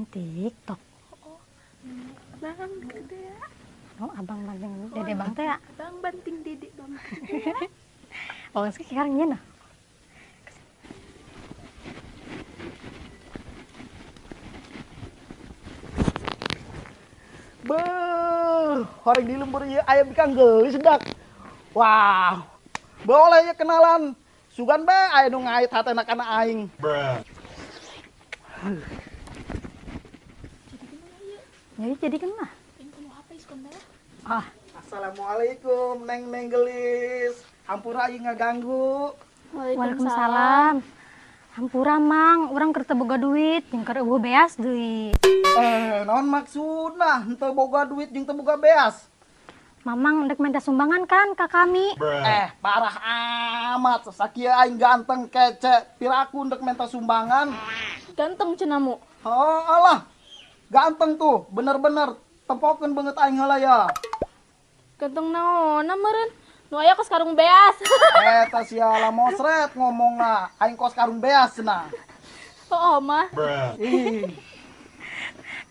TikTok. Oh, bang gede ya. Oh, abang banting dede bang teh ya. Abang banting dede bang. Oh, sekarang nyeun. Beuh, horeng di lembur ieu aya bikang geulis dak. Wah, boleh ya kenalan. Sugan bae aya nu ngait hatena kana aing. Jadi kena. Ah. Assalamualaikum neng neng gelis. Hampura aing ngaganggu. Waalaikumsalam. Hampura mang, urang keur teu boga duit, jeung keur eueuh beas deui. Naon maksudna henteu boga duit jeung teu boga beas? Mamang ndek minta sumbangan kan ka kami. Parah amat, sakieu aing ganteng kece, piraku ndek minta sumbangan. Ganteng cenah mu. Oh, alah. Ganteng tuh, bener-bener tempokeun beungeut aing heula ya. Ganteng naonna meureun? Nu aya kos karung beas. Eta sia lamosret ngomongna, aing kos karung beas cenah. Oh, mah. Ih.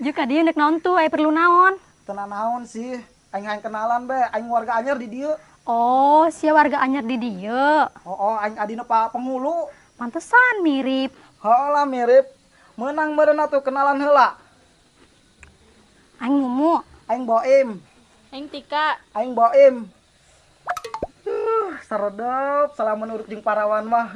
Jeung ka dieu ndek naon tuh, aya perlu naon? Teu naon sih, aing hayang kenalan be, aing warga anyar di dieu. Oh, sia warga anyar di dieu. Oh, aing adina Pak Penghulu. Pantesan mirip. Heuh lah mirip. Meunang meureun atuh kenalan heula. Aing Mumu. Aing Boim. Aing Tika. Aing Boim. Saredep selama menurut jeung parawan mah.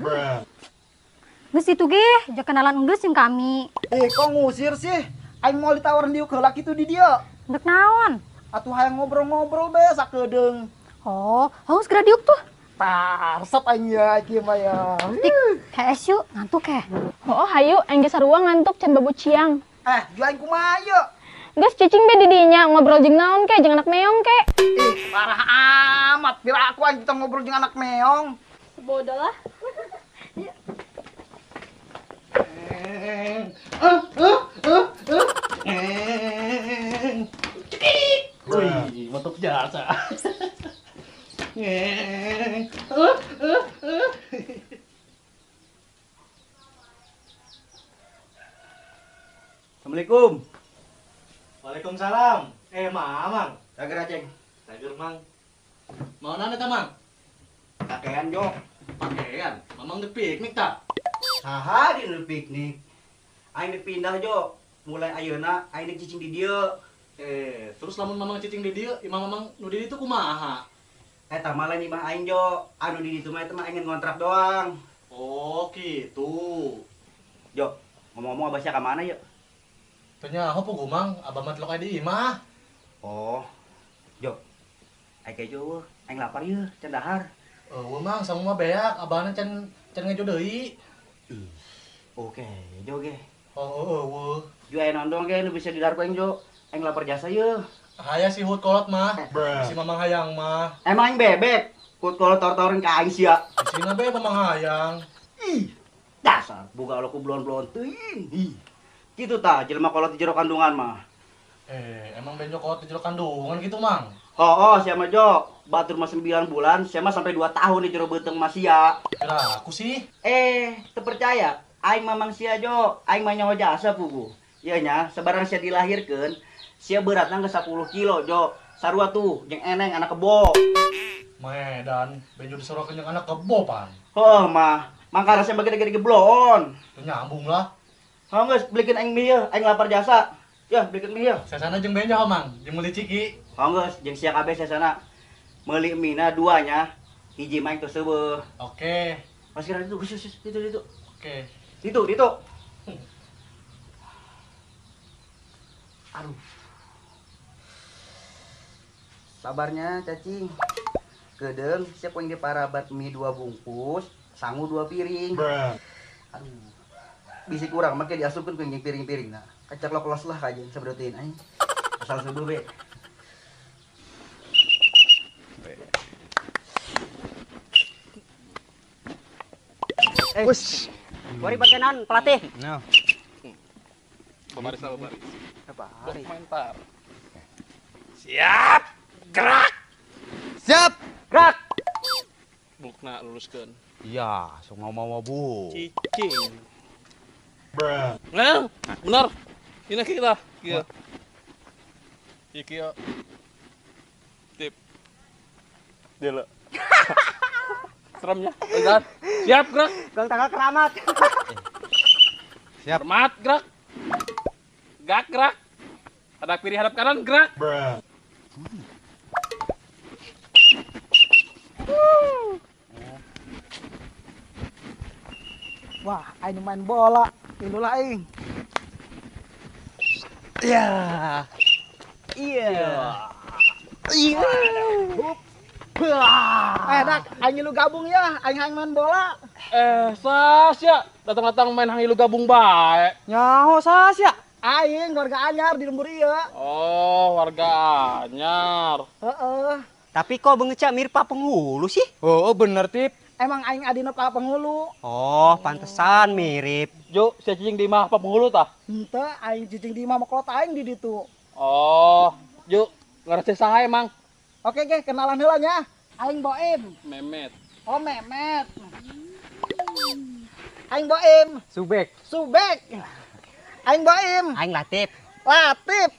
Geus itu ge, jeung kenalan geus jeung kami. Kok ngusir sih? Aing mau ditawarin diuk heula kitu di dieu. Ndek naon? Atuh hayang ngobrol-ngobrol be sakedeung. Oh, haus segera diuk tuh. Tah, resep aing ya kieu mah ya. Tik, hees yuk, ngantuk ke. Oh, hayu aing ge sarua ngantuk can babu ciang. Ju aing kumaha yeuh? Geus cicing be di dinya ngobrol jeung naon ke, jeung anak meong ke. Ih, parah amat. Bila aku aing kita ngobrol jeung anak meong. Sebodoh lah. Wih, mantap jasa. Assalamualaikum. Waalaikumsalam. Mamang. Cager aceng. Cager mang. Mau nana ta mang? Pakaian jo. Pakaian. Mamang di piknik ta? Saha di nu piknik. Aing di pindah jo. Mulai ayeuna aing di cicing di dieu. Terus lamun mamang cicing di dieu, imah mamang nu di ditu kumaha? Eta mah lain imah aing jo. Anu di ditu mah eta mah aing ngontrak doang. Oh, gitu. Jo, ngomong-ngomong abah sia ka mana yeuh? Teu nyaho puguh mang, abah mah telok aya di imah. Oh. Jo. Aing kejo eueuh, aing lapar yeuh, can dahar. Eueuh mang, sangu mah beak, abahna can ngejo deui. Ih. Oke, jo ge. Oh, eueuh. Jo aya naon doang ge nu bisa didahar ku aing jo. Aing lapar jasa yeuh. Haya si hut kolot mah. Si mamang hayang mah. Emang aing bebek. Hut kolot tor-torin ka aing sia. Sina be mamang hayang. Ih. Dasar boga lo ku blon-blon teuing. Ih. Gitu tah jelema kolot di jero kandungan mah. Emang benjo kolot di jero kandungan gitu, Mang? Oh, sia mah jo. Batur mah 9 bulan, sia mah sampai 2 tahun di jero beuteung mah sia. Kira aku sih. Teu percaya. Aing mamang sia jo, aing mah nyaho jasa puguh. Ieu nya, sabarang sia dilahirkeun, sia beratna geus 10 kilo jo. Sarua tuh jeung eneng anak kebo. Medan, benjo disaruakeun jeung anak kebo pan. Heuh mah, mangkana sia gede-gede gebloon. Teu nyambung lah. Heuh geus belikeun aing mie yeuh, aing lapar jasa. Yeuh, belikeun mie yeuh. Sasana jeung benjo mang, jeung meuli ciki. Heuh geus, jeung sia kabeh sasana. Meuli mie-na dua nya, hiji mah aing teu seubeuh. Oke. Mas kira itu, khusus itu. Oke. Itu. Aduh. Sabarnya cacing. Kedeung siap yang diparabat mie 2 bungkus, sangu 2 piring. Aduh. Bisi kurang make diasupkeun ku jeung piring-piring nah. Kacak lo kelas lah kajian saberotin aing. Asal seubeuh be. Wes. Mari pakai pelatih. No. Baris lah, baris. Baris. Komentar. Siap. Gerak. Siap. Gerak. Bukna luluskeun. Iya, sok mau bu. Cicing. Nah, benar. Ini kita, kieu. Ieu kieu. Tip. Dela. Seremnya. Bentar. Siap, gerak. Gang tanggal keramat. Siap. Hormat, gerak. Gak, gerak. Hadap kiri, hadap kanan, gerak. Wah, aing main bola. Ilulah aing. Iya. Iya. Iya. Eh, dak, aing lu gabung ya, aing hayang main bola. Eh, sasya, datang-datang main hang lu gabung bae. Nyaho sasya. Aing warga anyar di lembur ieu. Oh, warga anyar. Heeh. Tapi kok bengeca mirip Pak Penghulu sih? Oh, bener Tip. Emang aing adina Pak Penghulu. Oh, pantesan mirip. Jo, sia cicing di imah Pak Penghulu tah? Henteu, aing cicing di imah makolot aing di ditu. Oh, Jo, ngarese saha emang? Oke, ge, kenalan heula nya. Aing Boim. Memet. Oh, Memet. Aing Boim. Subek. Subek. Aing Boim. Aing Latif. Latif.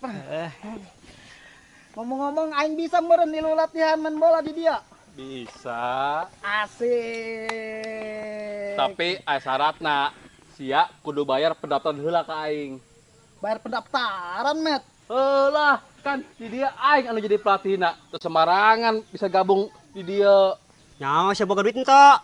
Ngomong-ngomong aing bisa meureun nilu latihan main bola di dia. Bisa. Asik. Tapi aya syaratna, sia kudu bayar pendaftaran heula ka aing. Bayar pendaftaran, Met? Heulah, kan di dia aing anu jadi pelatihna. Terus sembarangan bisa gabung di dia. Nyawa sia boga duit henteu?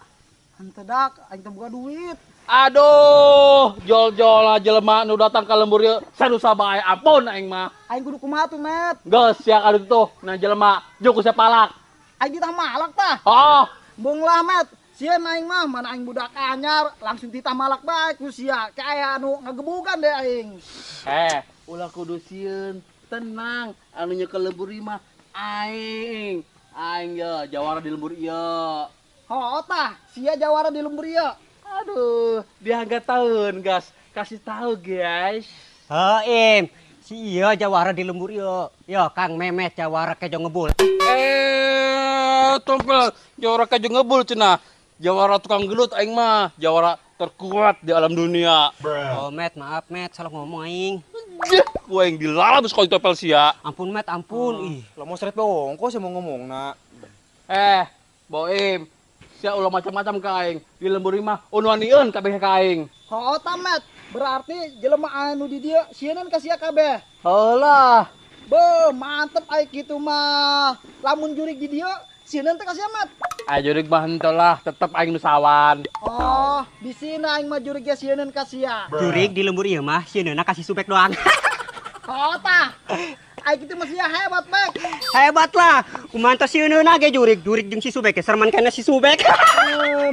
Henteu dak, aing teu boga duit. Aduh, jol-jol jelema nu datang ka lembur ieu sarusa bae, ampun aing mah. Aing kudu kumaha tuh, Met? Geus sia ka ditu tuh, nah jelema jeung ku sia palak. Aing ditah malak tah. Oh, Bung lah, Met. Sieun aing mah, mana aing budak anyar, langsung ditah malak bae ku sia. Kayak anu ngagebugan deh aing. Eh, ulah kudu sieun, tenang, anu nyekel lembur ieu mah aing. Aing ye jawara di lembur ieu. Oh, tah, sia jawara di lembur ieu. Aduh, dia nggak tahun, gas. Kasih tahu, guys. Heuh, Im. Si iya jawara di lembur ieu. Yo, Kang Memet jawara kejo ngebul. Eh, tompel jawara kejo ngebul cenah. Jawara tukang gelut aing mah, jawara terkuat di alam dunia. Oh, Met, maaf, Met, salah ngomong aing. Gua yang dilalap sekali topel sia. Ampun, Met, ampun. Ih, lah mau seret bongko sih mau ngomongna. Eh, Boim. Sia ulah macam-macam ka aing. Di lembur mah unuanieun kabeh ka aing. Heuh tah, Met. Berarti jelema anu di dieu sieunan ka sia kabeh. Heulah. Beuh, mantep aing kitu mah. Lamun jurig di dieu sieunan teh ka sia, Met. Ai jurig mah henteu lah, tetep aing nu sawan. Oh, di sini aing mah jurig ge sieunan ka sia. Jurig di lembur ieu mah sieunna ka si Subek doang. Heuh tah. Aing kitu mah sia hebat, Mek. Hebat lah. Kumaha teh sieunna ge jurig, jurig jeung si Subek serman kana si Subek.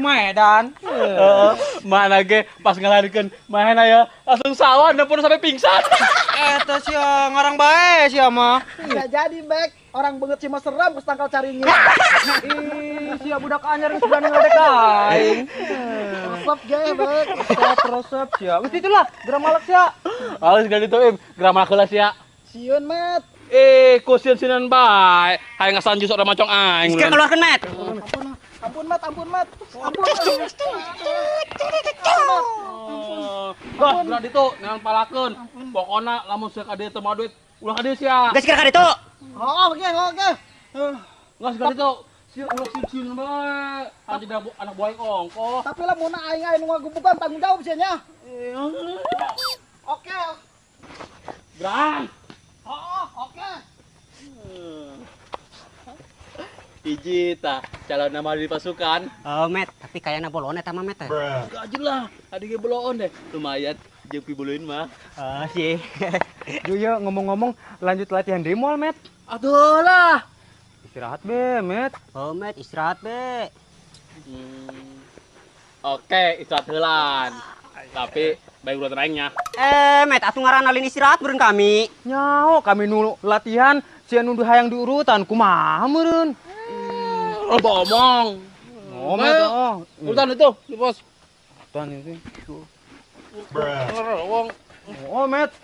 Maedan. Heeh, mana ge pas ngalarikeun mahena ya langsung sawan dan pun sampai pingsan. Eta sia ngarang bae sia mah. Bisa jadi, Bek. Orang banget sih mah seram geus tangkal caringin. Ih, sia budak anyar geus berani ngeledek aing. Resep ge, Bek. Resep sia. Geus itulah, geura malak sia. Halus geura ditu, Im. Geura malak heula sia. Sieun, Met. Eh, ku sieun-sieunan bae. Hayang ngasanju sok macong aing. Geus keluarkeun, Met. Ampun, ampun, Met, ampun, Met. Ampun. Wah, geura ditu neangan palakeun. Pokona lamun sia ka dieu teu mawa duit, ulah ka dieu sia. Geus geura ka ditu. Oh, oke, oke. Geus ka ditu. Sia ulah sieun-sieun bae. Anjing anak buah aing ongkoh. Tapi lamun aing aya nu ngagebugan tanggung jawab sia nya. Oke. Gerang. Oh, oke. Hiji tah calon nama di pasukan. Oh, Met, tapi kayakna bolon eta mah, Met. Gaji lah, adi ge boloon deh. Lumayan jeung pibuluin mah. Oh, sih. Yo ngomong-ngomong lanjut latihan di mall, Met. Atuh lah. Istirahat be, Met. Oh, Met, istirahat be. Oke, istirahat heulan. Tapi baik ulah aingnya. Eh, Met, atuh ngaranna lain istirahat meureun kami. Nyaho kami nu latihan sia nu hayang diurutan kumaha meureun. Loba omong. Oh, Met, oh. Urutan itu, di pos. Urutan itu. Wong. Oh, Met.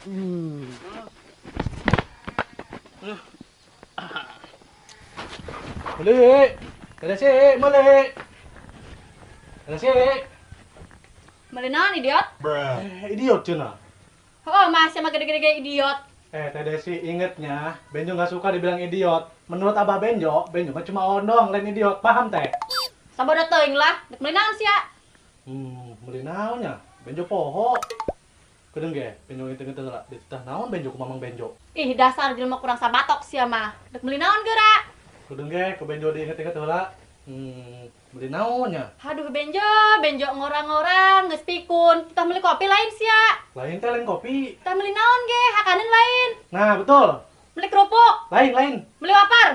Beli. Kada sih, beli. Kada sih. Beli naon, idiot? Idiot cenah. Oh, masih sama gede-gede idiot. Teh Desi ingetnya, Benjo nggak suka dibilang idiot. Menurut Abah Benjo, Benjo mah cuma ondong, lain idiot. Paham teh? Sabodo teuing lah, dek meuli naon sia? Meuli naon nya? Benjo poho. Kedeung ge, Benjo ngitung-ngitung lah. Dititah naon Benjo ku Mamang Benjo? Ih, dasar jelema kurang sabatok sia mah. Dek meuli naon geura? Kedeung ge, ku Benjo diinget-inget heula. Beli naon nya? Aduh Benjo, Benjo ngorang-ngorang geus pikun. Tah meuli kopi lain sia. Lain teh lain kopi. Tah meuli naon ge, hakaneun lain. Nah, betul. Beli kerupuk. Lain, lain. Beli wapar.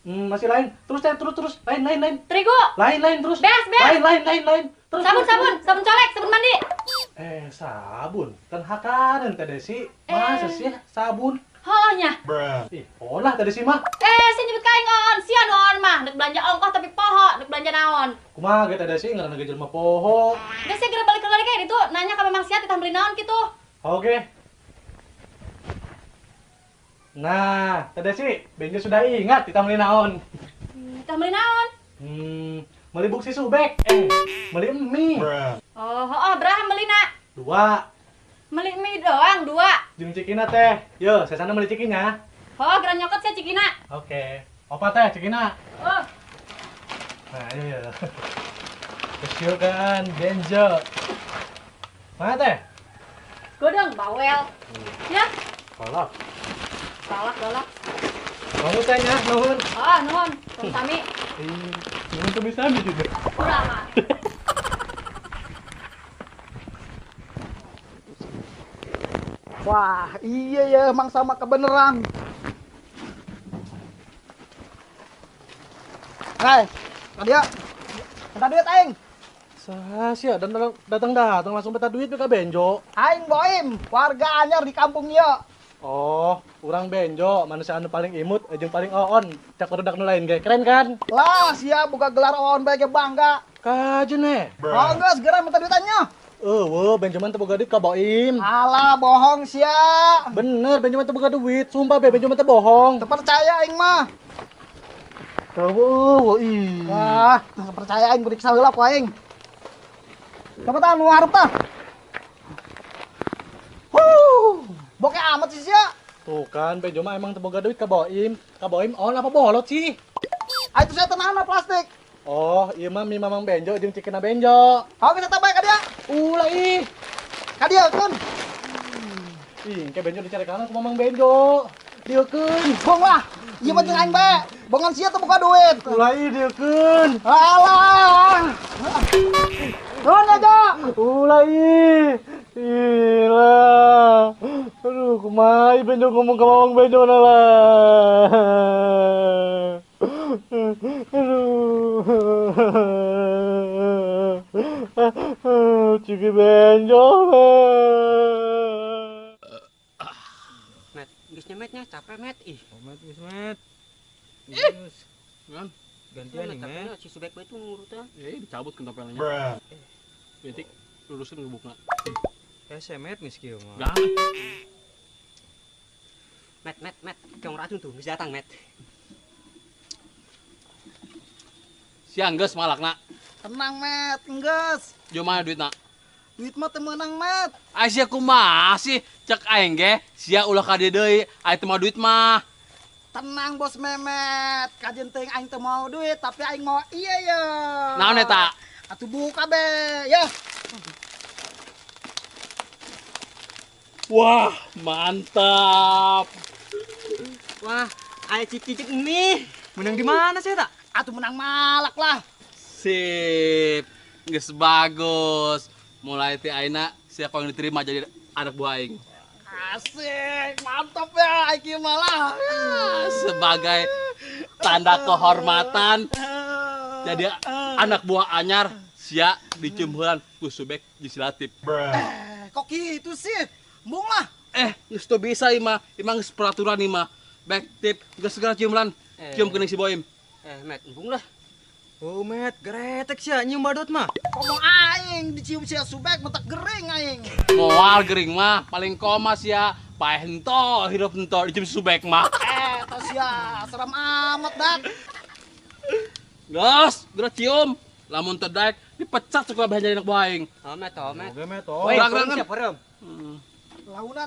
Masih lain. Terus teh, terus. Lain, lain, lain. Terigu. Lain, lain terus. Beas, beas. Lain, lain, lain, lain. Terus. Sabun, terus, sabun, terus. Sabun colek, sabun mandi. Sabun. Kan hakaneun teh Desi. Masa sih sabun? Heuh nya. Ih, olah teh Desi mah. Sia nyebut ka aing oon, sia nu oon mah, dek belanja ongkoh tapi poho, dek belanja naon. Kumaha ge teh Desi ngaranna ge jelema poho. Geus sia geura balik ke balik itu nanya ka Mamang sia titah meuli naon kitu. Oke. Nah, Teh Desi, Benjo sudah ingat titah meuli naon. Titah meuli naon? Meuli buksi subek, meuli mie. Oh, oh, beraha meulina? 2. Meuli mie doang 2. Jeung cikina teh. Yo, saya sana meuli cikina. Oh, geura nyokot sia cikina. Oke. Opa teh cikina. Oh. Nah, iya. Kecil kan, Benjo. Mana teh? Godong bawel. Ya. Kolak. Kolak, kolak. Kamu teh nya, nuhun. Oh, nuhun. Sami. Nuhun tuh bisa juga. Kurang mah. Wah, iya ya, emang sama kebeneran. Hai, dia, minta duit aing. Sia, dan datang langsung minta duit ke Benjo. Aing boim, warga anyar di kampung ieu. Oh, urang Benjo, manusia anu paling imut, jeung paling oon, cak barudak nu lain ge. Keren kan? Lah, sia buka gelar oon bae ge bangga. Kajeun eh. Oh, geus geura minta duitannya. Eueuh, Benjo mah teu boga duit ka Boim. Alah, bohong sia. Bener, Benjo mah teu boga duit. Sumpah be, Benjo mah teu bohong. Teu percaya aing mah. Teu ih. Wah, teu percaya aing periksa heula ku aing. Cepetan nu hareup tah. Huh, bokeh amat sih sia. Tuh kan, Benjo mah emang teu boga duit ka Boim. Ka Boim on apa bolot sih? Ah, itu saya tenang plastik. Oh, iya mah mie Mamang Benjo jeung cikina Benjo. Oke, saya tambah ka dia. Ulah ih. Ka dia keun. Ih, engke Benjo dicari kana ku Mamang Benjo. Dieukeun. Bong lah. Ieu mah jeung aing bae. Bongan sia teu boga duit. Ulah ih dieukeun. Alah. Nuhun aja. Ulah ih. Gila. Aduh, kumaha Benjo ngomong ka Mamang Benjo na lah. Aduh. Ciki Benjo. Met, geus nyemetnya capek met ih. Oh, met geus met. Ih. Ngan, gantian nih met. Si Subek bae tuh ngurutan. Dicabut kentopelnya. Betik lurusin ngebukna. Hese met geus kieu mah. Gak. Met, keong racun tuh geus datang met. Siang geus malakna. Tenang met, enggeus. Jo mana duitna? Duit mah teu meunang met. Ai sia kumaha sih? Cek aing ge, sia ulah ka dieu deui, ai teu mau duit mah. Tenang bos Memet, kajeun teuing aing teu mau duit, tapi aing mau iya ya. Naon eta? Atuh buka be, ya. Wah, mantap. Wah, aya cicik mie. Menang di mana sih tak? Atuh menang malak lah. Sip, geus bagus. Mulai ti ayeuna sia yang diterima jadi anak buah aing. Asik, mantap ya aing malah. Sebagai tanda kehormatan jadi anak buah anyar sia dicium heulan ku Subek jeung si Latif. Kok gitu sih? Embung lah. Geus teu bisa ieu mah, emang geus peraturan ieu mah. Back tip geus segera cium lan. Cium kening si Boim. Met, embung lah. Oh, met, gretek sia nyium badut mah. Ngomong aing dicium sia Subek mentak gering aing. Moal gering mah, paling koma sia. Paeh hento, hirup hento dicium Subek mah. Tos sia, serem amat dak. Geus, geura cium. Lamun teu daek dipecat sakabeh jadi anak buah aing. Oh, met, oh, met. Oke, met, oh. Woi, Gerang-gerangan. siap, Launan.